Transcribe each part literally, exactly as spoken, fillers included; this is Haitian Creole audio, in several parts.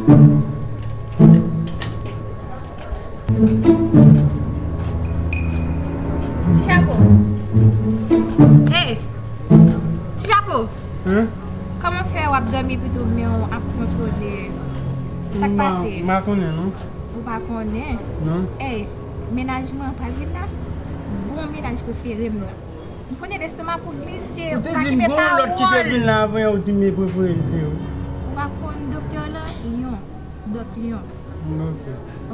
Ti chapo. Hey! Ti chapo! Hein? Kòman fè w ap dòmi pito men w ap kontwole sa k pase? M pa konnen, non. Ou pa konnen? Non. Hey, mennaj mwen an pral vin la. Bon mennaj prefere m nan. M konnen lestomak ou glise, ou pa kenbe pawòl. Ou te di m gon lòt ki te vin la avan yè, ou di m e prefere l te ou. Ou pa konn doktè w lan? Lyon. Dòk Lyon. Ok.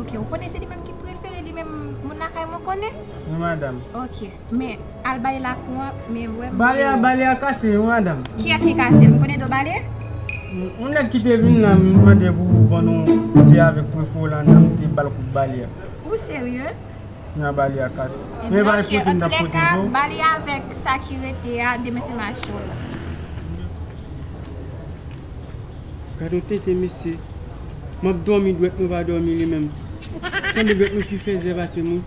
Ok, ou konnen se li menm ki prefere, li menm moun lakay mwen konnen? Wi, madanm. Ok, men al bale lakou an, men wè m. Bale a, bale a kase, wi, madanm. Kiyès ki kase l? M konnen do bale? Yon nèg ki te vin la, m mande pou vann yon kote avèk prefere w lan, nan m te ba l kout bale a. Ou serye? Nan bale a kase. Men pa kote m t ap pote l. Antouka, bale avèk sa ki rete a, demen se mache w la. Gade yon tenten, mesye. M ap dòmi, dwèt mwen pa dòmi li menm. Sanble dwèt mwen pi fèzè pase m, wi.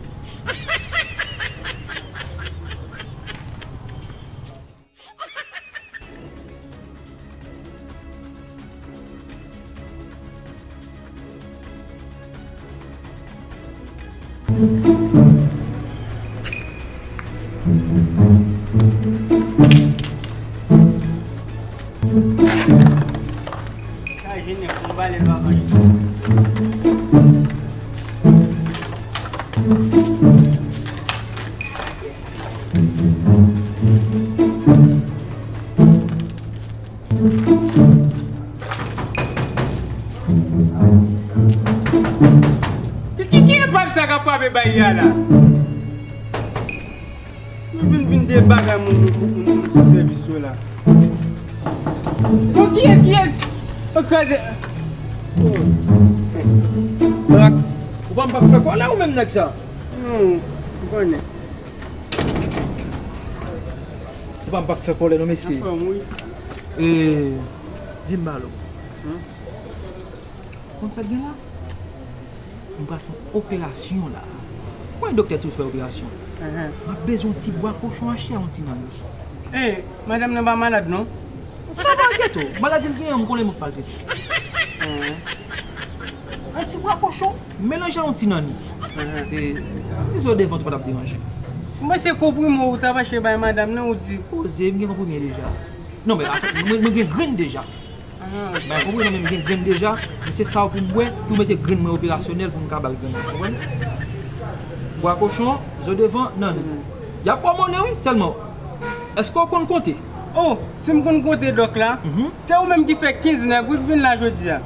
Ki, ki, ki epòk sa k ap frape bay a la? Nou vin, vin de bagay moun, moun, moun, moun sou sèvis yo la. Bon, kiyès, kiyès? Yo kraze. Oh. Ou pa m p ap fè kòlè ou menm nèg sa? Non, ou konnen. Se pa m p ap fè kòlè non, mesye. Anfòm, wi. E, di m ba lo. Konn sa k gen la? M pral fè yon operasyon la. Mwen doktè tou fè operasyon. M ap bezwen yon ti bwa kochon achte a yon ti nanni. E, madanm nan pa malad non? Ou pa malad tou. Maladi l genyen, m konnen mwen k pral trete. Yon ti bwa kochon melanje a yon ti nanni. E, yon ti zo devan tou pa t ap deranje. Mwen se konprime ou t ap achte bay madanm nan ou di. Poze, m gen konprime deja. Non, men pa fè, mwen, mwen gen grenn deja. Bay konpri non, men m gen grenn deja, men se sa w pou m bwè, pou mete grenn mwen operasyonèl, pou m ka ba l grenn mwen, konprann? Bwa kochon, zo devan, nanni. Y ap ba w monnen wi, sèlman. Èske w konn konte? Oh, si m konn konte dòk la, se ou menm ki fè kenz nèg wi k vin la jodi a.